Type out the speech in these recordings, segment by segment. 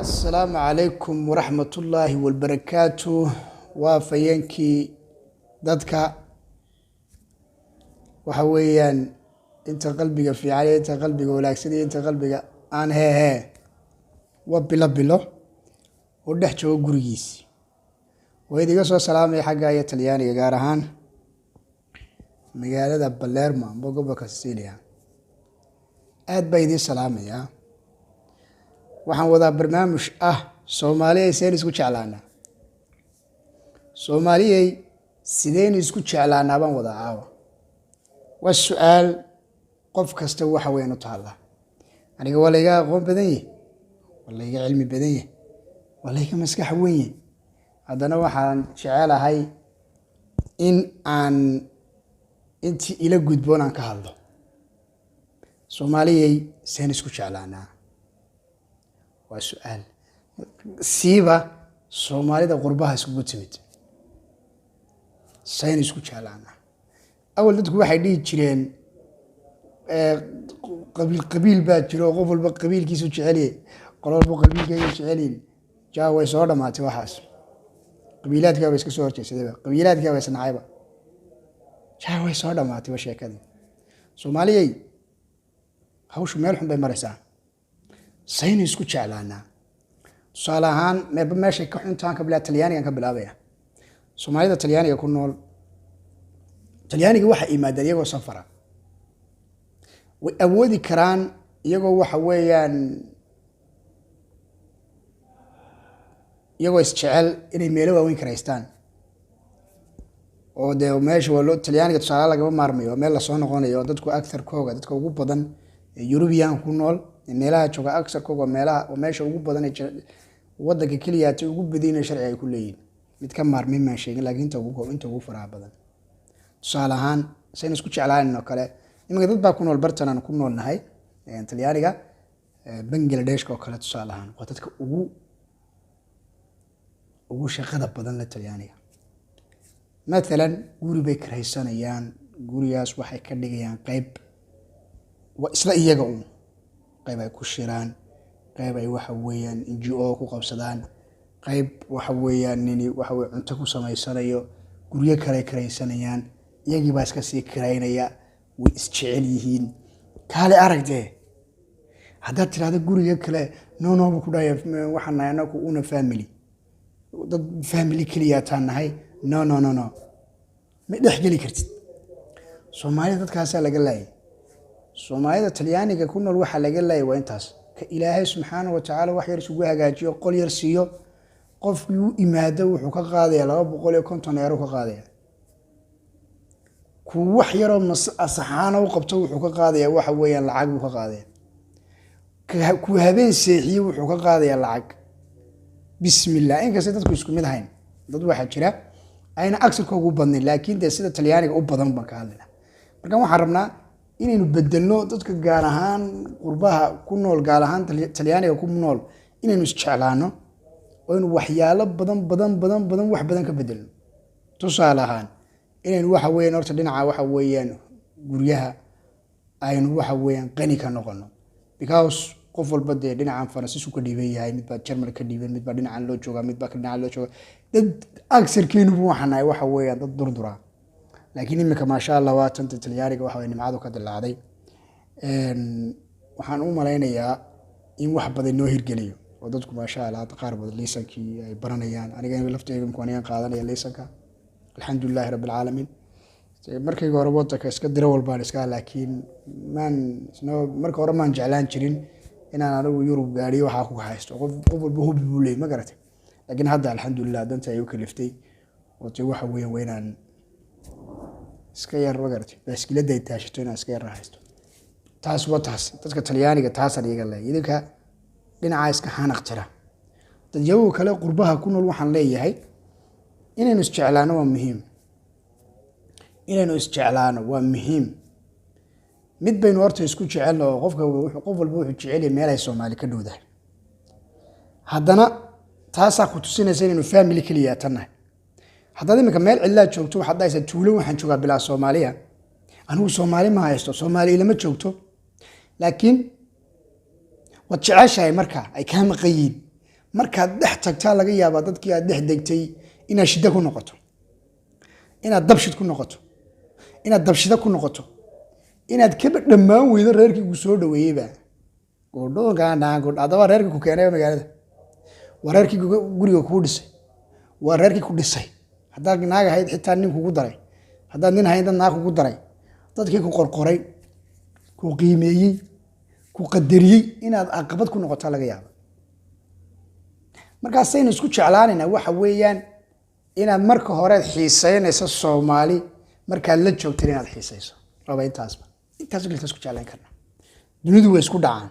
Asalaamu calaykum waraxmatullaahi wabarakaatu. Waa fayeenkii dadka. Waxa weeyaan inta qalbiga fiican iyo inta qalbiga wanaagsan iyo inta qalbiga aan heehee waa bilo bilo oo dhex joogo gurigiisi. Waa idiga soo salaamaya xagga iyo Talyaaniga, gaar ahaan magaalada Palermo amba gobolka Sicilia. Aad baa idiin salaamayaa. Waxaan wadaa barnaamij ah Soomaaliyay seen isku jeclaanaa, Soomaaliyay sideen isku jeclaanaa baan wadaa caawa. Waa su-aal qof kasta waxa weyan u taallaa. Aniga waa layga aqoon badan yahy, waa layga cilmi badan yahy, waa layga maskax weyn yahy. Haddana waxaan jecelahay in aan intii ila gudboon aan ka hadlo. Soomaaliyay seen isku jeclaanaa waa su-aal, siiba Soomaalida qurbaha iskugu timid sayn isku jeclaanaa. Awal dadku waxay dhihi jireen qabiil qabiil baa jiro oo qof walba qabiilkiisu jecelyahy, qolo walba qabiilkeega jecelyihin. Jaa, way soo dhamaatay waxaas. Qabiilaadkaa ba iska soo horjeedsadayba, qabiilaadkaa ba isnacayba. Jaa, way soo dhamaatay ba sheekadii. Soomaaliyay, hawshu meel xun bay maraysaa. Saynu isku jeclaanaa? Tusaale ahaan, meeba meeshay ka xuntaan ka bilaa, Talyaanigan ka bilaabaya. Soomaalida Talyaaniga ku nool, Talyaaniga waxay imaadeen iyagoo safara. Way awoodi karaan iyagoo waxa weeyaan iyagoo isjecel inay meelo waaweyn karaystaan, oo dee meesha waa loo Talyaaniga tusaale lagama maarmayo. Waa meel lasoo noqonayo oo dadku aktharkooga, dadka ugu badan ee Eurubian ku nool ee meelaha jooga aktharkooga, waa meelaha, waa meesha ugu badan ee wadanka keliya ta ugu badiyna sharci ay ku leeyihin. Mid ka maarmin maan sheegin, laakiin inta ugu faraha badan. Tusaale ahaan, saynu isku jeclaanin oo kale, iminka dad baa ku nool bartan aan ku noolnahay Talyaaniga, Bangladeshka oo kale. Tusaale ahaan, waa dadka ugu shaqada badan le Talyaaniga. Mathalan, guri bay karaysanayaan. Gurigaas waxay ka dhigayaan qeyb waa isla iyaga uun, qeyb ay ku shiraan, qeyb ay waxa weeyaan NGO ku qabsadaan, qeyb waxa weeyaan nini waxa weye cunto ku samaysanayo. Guryo kale karaysanayaan, iyagii baa iska sii karaynaya. Way isjecel yihiin. Kaale aragtee, haddaad tirahdo guriga kale, no no bu ku dhahaya, waxaan nahay anaku una family, dad family keliya taan nahay. No, no, no, no, ma dhex geli kartid. Soomaalida dadkaasaa laga laayay. Soomaalida Talyaaniga ku nool waxaa laga laayay waa intaas. Ka Ilaahay subxaana wa tacaala wax yar isugu hagaajiyo, qol yar siiyo, qofkii u imaado wuxuu ka qaadaya 250 euro ka qaadaya. Kuu wax yaroo asaxaana u qabto wuxuu ka qaadaya waxa weeyaan lacag buu ka qaadaya. Kuu habeen seexiye wuxuu ka qaadaya lacag. Bismillah, inkasta dadku isku mid ahayn, dad waxaa jira ayna agsarka ugu badnayn, laakiin dee sida Talyaaniga u badan baan ka hadlayna. Marka waxaan rabnaa inaynu bedelno dadka, gaar ahaan qurbaha ku nool, gaar ahaan Talyaaniga ku nool, inaynu isjeclaano oo aynu waxyaalo badan badan badan badan wax badan ka bedelno. Tusaale ahaan, inaynu waxa weeyaan horta dhinaca waxa weeyaan guryaha aynu waxa weeyaan qani ka noqono, because qof walba dee dhinacan Faransiisku ka dhiiban yahay, mid baa Jermal ka dhiiban, mid baa dhinacan loo joogaa, mid baa dhinacan loo joogaa. Dad agsarkeenubu waxaan nahay waxa weeyaan dad durdura. Laakiin iminka, maasha Allah, waa tanta Talyaaniga waxa weye nimcadu ka dilaacday. Waxaan u malaynayaa in wax badan noo hirgeliyo oo dadku, maasha Allah, hadda qaar badan liisankii ay baranayaan. Aniga lafteyga imika anigan qaadanaya liisanka, alxamdulilahi rabbi alcaalamiin. Markayga hore wadanka iska diro walbaan iska, laakiin maan marka hore maan jeclaan jirin inaan anigu Yurub gaariyo waxaa ku haysto. Qof walba hubi buu leeyay, ma garatay? Laakiin hadda, alxamdulilah, danta ay u kaliftay oo dee waxa weeyaan waa inaan iska yar, ma garatay, baaskiladda ay taashato inaan iska yar haysto. Taas waa taas. Dadka Talyaaniga taasaan iyaga leeyahay, idinka dhinacaa iska xanaq jira. Dadyawow kale qurbaha ku nool waxaan leeyahay inaynu isjeclaano waa muhiim. Inaynu isjeclaano waa muhiim. Mid baynu horta isku jecelno oo qofka qof walba wuxuu jecel yahay meel ay Soomaali ka dhowdahay. Haddana taasaa ku tusinaysa inaynu family keliya tannahay. Haddaad iminka meel cidlaa joogto, waxaad dhahaysaa, tuulo waxaan joogaa bilaa Soomaaliya, anigu Soomaali ma haysto, Soomaali ilama joogto. Laakiin waad jeceshahay marka ay kaa maqan yihiin. Markaad dhex tagtaa laga yaabaa dadkii aad dhex degtay inaad shida ku noqoto, inaad dabshid ku noqoto, inaad dabshida ku noqoto, inaad kaba dhammaan weydo reerkii ku soo dhaweeyeyba. Haddaba reerkii ku keenay magaalada waa reerkii guriga kuu dhisay, waa reerkii ku dhisay. Haddaad naag ahayd, xitaa nin kugu daray. Haddaad nin ahayd, dad naag kugu daray. Dadkii ku qorqoray, ku qiimeeyey, ku qadariyey, inaad caqabad ku noqotaa laga yaaba. Markaasaynu isku jeclaanaynaa waxa weeyaan inaad marka horeed xiiseynayso Soomaali, markaad la joogtan inaad xiiseyso. Raba intaasba, intaas kelita isku jeclayn karnaa. Dunidu way isku dhacaan,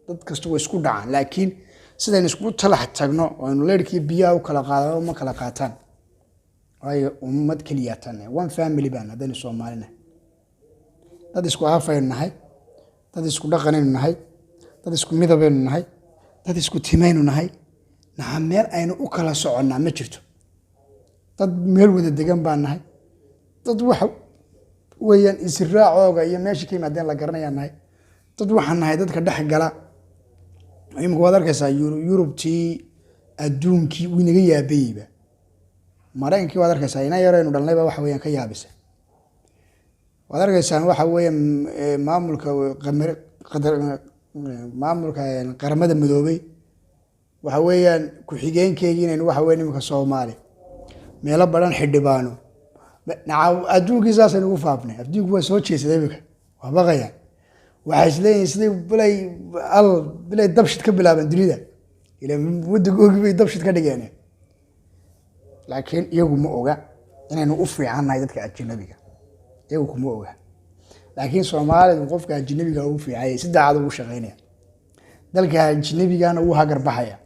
dad kasta way isku dhacaan, laakiin sidaynu iskugu talax tagno oo aynu leyrhkii biyaha u kala qaadano ma kala qaataan. Waayo, ummad keliya tan, one family baan haddaynu Soomaalina. Dad isku afaynu nahay, dad isku dhaqanaynu nahay, dad isku midabaynu nahay, dad isku timaynu nahay. Naxa meel aynu u kala soconnaa ma jirto. Dad meel wada degan baan nahay, dad waxa weeyaan israacooga iyo meesha ka yimaadeen la garanayaan nahay. Dad waxaan nahay dadka dhex gala. Imika waad arkaysaa Yurubtii, adduunkii wuu inaga yaabayeyba. Maraykankii waad arkaysaa, ina yaraynu dhalnayba waxa weeyaan ka yaabisa. Waad arkaysaan waxa weeye maamulka maamulka Qaramada Midoobay, waxa weeyaan ku-xigeenkeygii inaynu waxa weyan imika Soomaali meelo badan xildhibaano. Adduunkii saasaynu ugu faafnay. Adduunku waa soo jeesaday imika, waa baqayaan. Waxay isleeyihin siday bilay al bilay dabshid ka bilaabeen dunida, ila waddankoogii bay dabshid ka dhigeen. Laakiin iyagu ma oga inaynu u fiicannahay dadka ajanabiga, iyagu kuma oga. Laakiin Soomaalidu qofka ajanabiga ugu fiicanya, si daacad ugu shaqeynaya, dalka ajnabigana wuu hagar baxaya,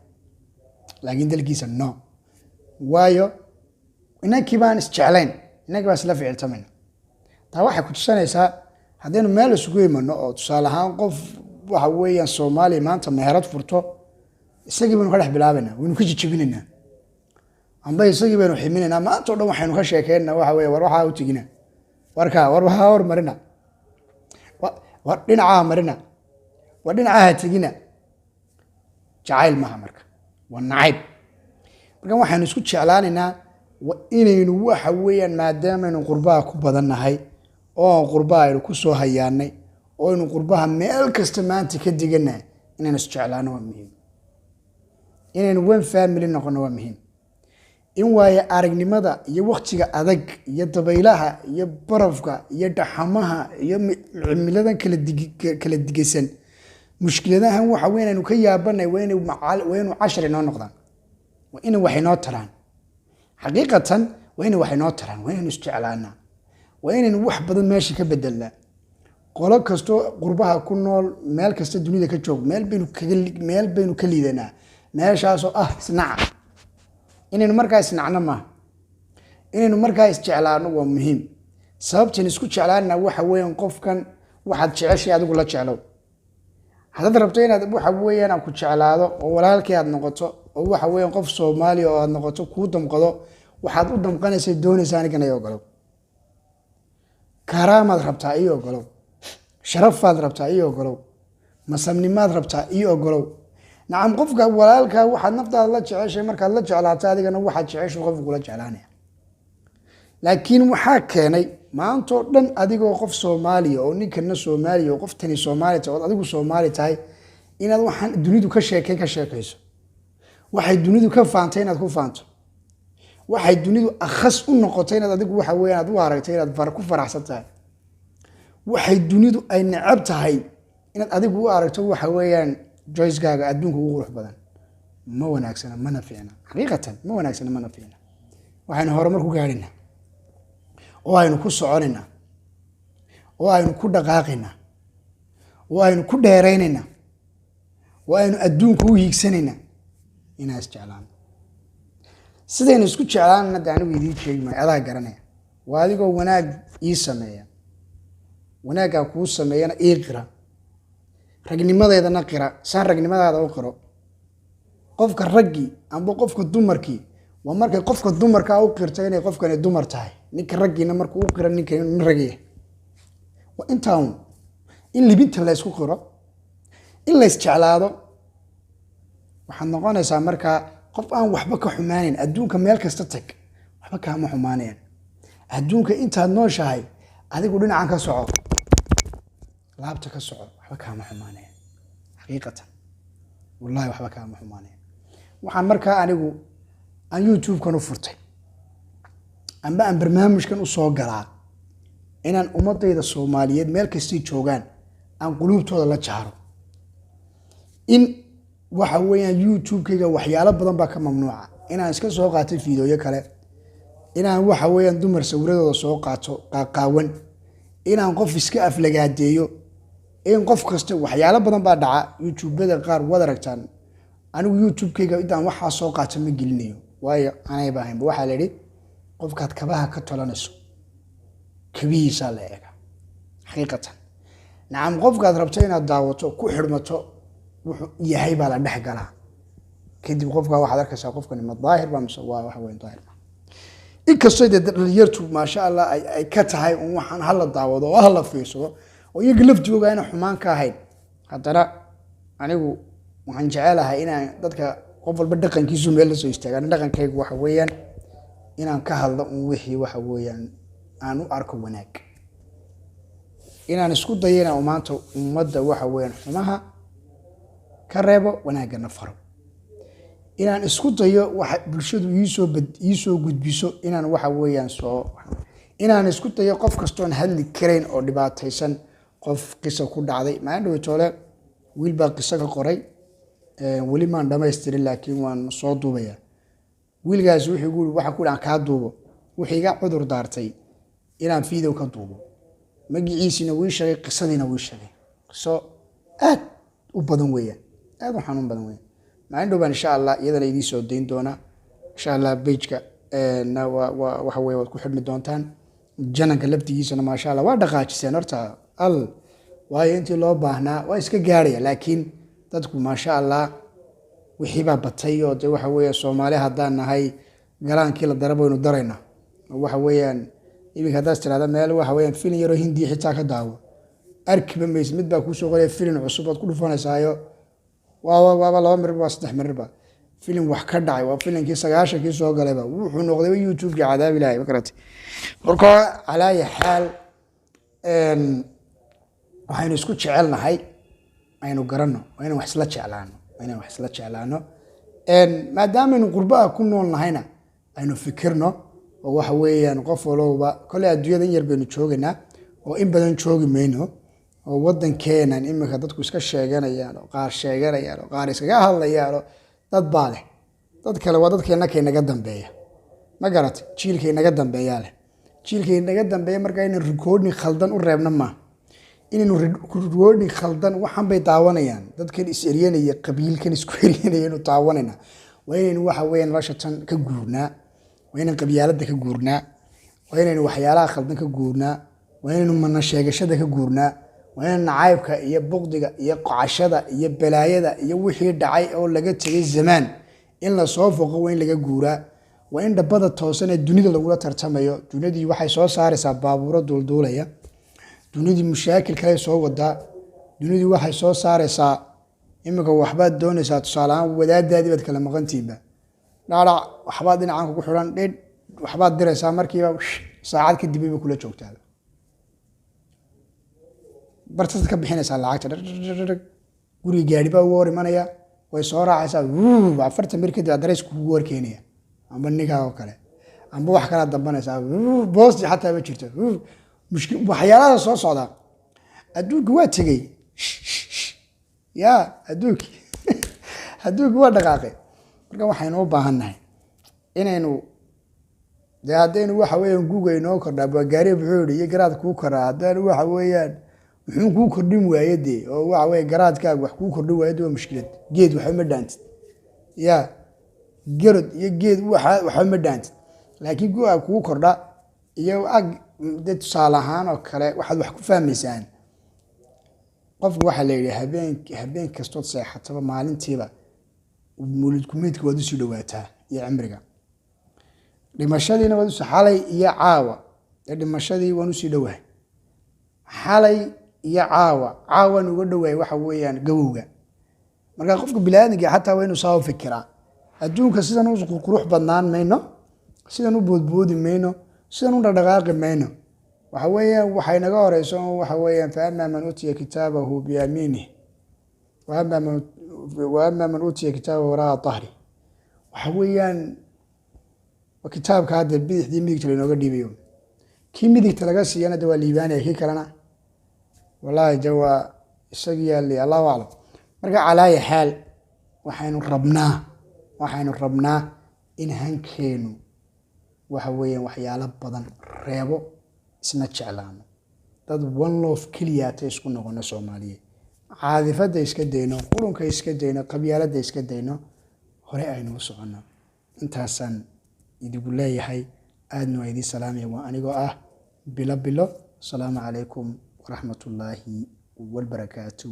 laakiin dalkiisa no. Waayo, inankii baan isjeclayn, inankii baan isla ficiltamayna. Taa waxay ku tusanaysaa haddaynu meel isugu imano oo tusaale ahaan qof waxa weeyaan Soomaaliya maanta meherad furto, isagii baynu ka dhex bilaabaynaa, waynu ka jijebinaynaa, amba isagii baynu ximinaynaa. Maanta o dhan waxaynu ka sheekeynaa waxa weeye: war waxaa u tegina, warka war waxaa hormarina, war dhinacaa marina, war dhinacaha tegina. Jacayl maaha marka, waa nacayb. Marka waxaynu isku jeclaanaynaa inaynu waxa weeyaan, maadaamaynu qurbaha ku badannahay oo qurbaha aynu ku soo hayaanay oo aynu qurbaha meel kasta maanta ka degannahay, inaynu isjeclaano waa muhiim, inaynu one family noqono waa muhiim, in waayo aragnimada iyo waktiga adag iyo dabaylaha iyo barafka iyo dhaxamaha iyo cimiladan kala digasan, mushkiladahan waxa weyn aynu ka yaabanay, waa inuu cashar inoo noqdaan, waa inay wax inoo taraan. Xaqiiqatan waa inay wax inoo taraan, waa inaynu isjeclaanaa, waa inaynu wax badan meesha ka bedelnaa. Qolo kastoo qurbaha ku nool, meel kasta dunida ka joog, meel baynu ka liidanaa, meeshaasoo ah isnaca. Inaynu markaa isnacno maaha, inaynu markaa isjeclaano waa muhiim. Sababtan isku jeclaanna waxa weeyaan qofkan waxaad jeceshay adigu la jeclow. Haddaad rabto inaad waxa weeyaan aan ku jeclaado oo walaalkii aad noqoto oo waxa weeyaan qof Soomaaliya oo aad noqoto, kuu damqado waxaad u damqanaysa doonaysa, anigana i ogolow. Karaamaad rabtaa, ii ogolow. Sharafaad rabtaa, ii ogolow. Masamnimaad rabtaa, ii ogolow. Nacam, qofka walaalkaa waxaad naftaada la jeceshay markaad la jeclaato, adigana waxaad jeceshay qofku kula jeclaanaya. Laakiin waxaa keenay maantoo dhan adigoo qof Soomaaliya oo ninkana Soomaaliya oo qoftani Soomaali tahay ood adigu Soomaali tahay, inaad waxaan dunidu ka sheekay ka sheekayso, waxay dunidu ka faantay inaad ku faanto, waxay dunidu akhas u noqotay inaad adigu waxa weeyaan aad u aragtay inaad ku faraxsan tahay, waxay dunidu ay necab tahay inaad adigu u aragto waxa weeyaan joycekaaga adduunka ugu qurux badan, ma wanaagsana, mana fiicna. Xaqiiqatan ma wanaagsana, mana fiicna. Waxaynu horumar ku gaadhaynaa oo aynu ku soconaynaa oo aynu ku dhaqaaqaynaa oo aynu ku dheeraynaynaa oo aynu adduunka u hiigsanaynaa inaan isjeclaano. Sidaynu isku jeclaanana de anigu idiin sheegi maayo, adaa garanaya. Waa adigoo wanaag ii sameeya, wanaaggaa kuu sameeyana ii qira, ragnimadeedana qira, saan ragnimadaada u qiro. Qofka raggii amba qofka dumarkii waa markay qofka dumarkaa u qirto inay qofkani dumar tahay, ninka raggiina markuu u qiro ninka nin ragiya. Waa intaa un, in libinta la ysku qiro, in la ysjeclaado. Waxaad noqonaysaa markaa qof aan waxba ka xumaanayn. Adduunka meel kasta tag, waxba kaama xumaanayaan. Adduunka intaad nooshahay, adigu dhinacan ka soco, laabta ka soco, waxba kaama xumaanayaan. Xaqiiqatan, wallahi, waxba kaama xumaanayaan. Waxaan markaa anigu aan YouTube-kan u furtay amba aan barnaamijkan usoo galaa inaan ummadayda Soomaaliyeed meel kastay joogaan aan quluubtooda la jaaro. In waxa weeyaan YouTube-kayga waxyaalo badan baa ka mamnuuca: inaan iska soo qaato fiidooyo kale, inaan waxa weeyaan dumar sawiradooda soo qaato qaaqaawan, inaan qof iska aflagaadeeyo, in qof kasta, waxyaalo badan baa dhaca. YouTubada qaar waad aragtaan. Anigu YouTube-kayga intaan waxaa soo qaato ma gelinayo, waayo anayba ahaynba. Waxaa la idhi, qofkaad kabaha ka tolanayso kabihiisaa la eega. Xaqiiqatan, nacam, qofkaad rabto inaad daawato, ku xidhmato, wuxuu yahay baa la dhex galaa. Kadib qofkaa waxaad arkaysaa, qofkani ma daahir ba mise waa waxa weyn daahir ma. Inkastoo dee dhalinyartu, maasha Allah, ay ka tahay un waxaan hala daawado oo hala fiirsado, oo iyaga laftigooga ayna xumaan ka ahayn, haddana anigu waxaan jecelahay inaan dadka, qof walba dhaqankiisu meel la soo istaaga. Ani dhaqankaygu waxa weeyaan inaan ka hadlo un wixii waxa weeyaan aan u arko wanaag, inaan isku dayo inaan maanta ummadda waxa weeyaan xumaha ka reebo, wanaaggana faro, inaan isku dayo waxa bulshadu iisoo gudbiso inaan waxa weeyaan soo, inaan isku dayo qof kastoon hadli karayn oo dhibaataysan, qof qisa ku dhacday. Maalin dhaweytoole wiil baa qiso ka qoray. Weli maan dhamaystirin, laakiin waan soo duubaya. Wiilkaasi wuxuu igu yiri, waxa ku aan kaa duubo, wuxuu iga cudur daartay inaan video ka duubo. Magiciisina wii sheegay, qisadiina wii sheegay. Qiso aad u badan weeyaan, aad u xanuun badan weeyaan. Maalin dhow baan, insha Allah, iyadana idiin soo dayn doonaa, insha Allah. Page-ka na waa waxa weye waad ku xidhmi doontaan. Channel-ka laftigiisana, maasha Allah, waa dhaqaajiseen horta al, waayo intii loo baahnaa waa iska gaarhaya, laakiin dadku, maasha Allah, wixii baa batay. Oo de waxa weeye, Soomaali haddaan nahay, galaankii la dara baynu daraynaa. Oo waxa weeyaan iminka haddaad tirahda meel waxa weeyaan filin yaroo Hindiya xitaa ka daawo, arkiba maysid. Mid baa kuusoo qoraya filin cusub, waad ku dhufanaysaayo, waaba 2 mirir, waa 3 mirirba filin wax ka dhacay, waa filinkii 90-kii soo galayba, wuxuu noqdayba YouTube-kii cadaabi lahay, ma garatay? Marka calaaya xaal, waxaynu isku jecelnahay aynu garanno. Waa inaan wax isla jeclaano, waa inaan wax isla jeclaano. Maadaamaynu qurbaha ku nool nahayna, aynu fikirno. Oo waxa weeyaan qof walowba kolley adduunyada in yar baynu joogaynaa, oo in badan joogi mayno. Oo waddankeenan iminka dadku iska sheeganayaan, oo qaar sheeganayaan, oo qaar iskaga hadlayaan, oo dad baa leh, dad kale waa dadkeena kaynaga dambeeya, ma garatay? Jiilkay naga dambeeyaa leh, jiilkay naga dambeeya. Marka inaynu recording khaldan u reebna maaha, inaynu recording khaldan. Waxan bay daawanayaan dadkan is eryanaya, qabiilkan isku eryanaya inuu daawanayna. Waa inaynu waxa weeyaan nolosha tan ka guurnaa, waa inaynu qabyaaladda ka guurnaa, waa inaynu waxyaalaha khaldan ka guurnaa, waa inaynu mana sheegashada ka guurnaa, waa inaynu nacaybka iyo buqdiga iyo qocashada iyo balaayada iyo wixii dhacay oo laga tegay zamaan in lasoo foqo, waa in laga guuraa. Waa in dhabbada toosan ee dunida lagula tartamayo. Dunidii waxay soo saaraysaa baabuuro duulduulaya, dunidii mashaakil kale soo wadaa, dunidii waxay soo saaraysaa. Iminka waxbaad doonaysaa, tusaale ahaan wadaadaadii baad kala maqantiinba, dhacdhac, waxbaad dhinacan kugu xidhan, dhidh, waxbaad diraysaa, markiiba saacad kadib bay kula joogtaa. Bartaad ka bixinaysaa lacagta, dhag, guriga gaari baa ugu hor imanaya, way soo raacaysaa, 40 mir kadib adrees kugu horkeenaya, amba ninkaa oo kale, amba wax kalaad dambanaysaa, boosti xataa ma jirto. Waxyaalaha soo socda, adduunka waa tegey ya, adduunki waa dhaqaaqay. Marka waxaynu u baahan nahay inaynu dee haddaynu waxa weeyaan guga inoo kordhaa, gaari muxuu yihi iyo garaad kuu koraa, haddaan waxa weeyaan muxuu kuu kordhin waaye dee, oo waxa weye garaadkaaga wax kuu kordhin waaye de, waa mushkilad. Geed waxba ma dhaantid ya, garod iyo geed waxba ma dhaantid, laakiin guga kuu kordha iyo ag de. Tusaale ahaan oo kale waxaad wax ku fahmaysaan, qofku waxaa la yidhi habeen kastood seexataba, maalintiiba mawlidkumeydka waad usii dhawaataa iyo cimriga dhimashadiina waad usii. Xalay iyo caawa dee dhimashadii waan usii dhowahay. Xalay iyo caawa, caawaan uga dhowahay waxa weeyaan gawowga. Marka qofka biniaadamka xataa waa inuu saa u fikiraa. Adduunka sidan u qurux badnaan mayno, sidan u boodboodi mayno, sidan u dhaqdhaqaaqi mayno. Waxa weeyaan waxay naga horeyso waxa weeyaan fa ama man utiya kitaabahu biyamiinih wa ama man utiya kitaabahu waraa dahri. Waxa weeyaan waa kitaabka hadda bidixdii midigta lainooga dhiibayo. Kii midigta laga siiyana de waa liibaanaya, kii kalena wallaahi de waa isagii yaali, allahu aclam. Marka calaaya xaal waxaynu rabnaa in hankeenu waxa weeyaan waxyaalo badan reebo, isna jeclaano, dad one love keliyaata isku noqono Soomaaliyeed, caadifadda iska dayno, qurunka iska dayno, qabyaaladda iska dayno, hore aynu u soconno. Intaasaan idigu leeyahay, aadna waa idiin salaamaya. Waa anigoo ah Bilo Bilo. Asalaamu calaykum waraxmatullaahi wabarakaatu.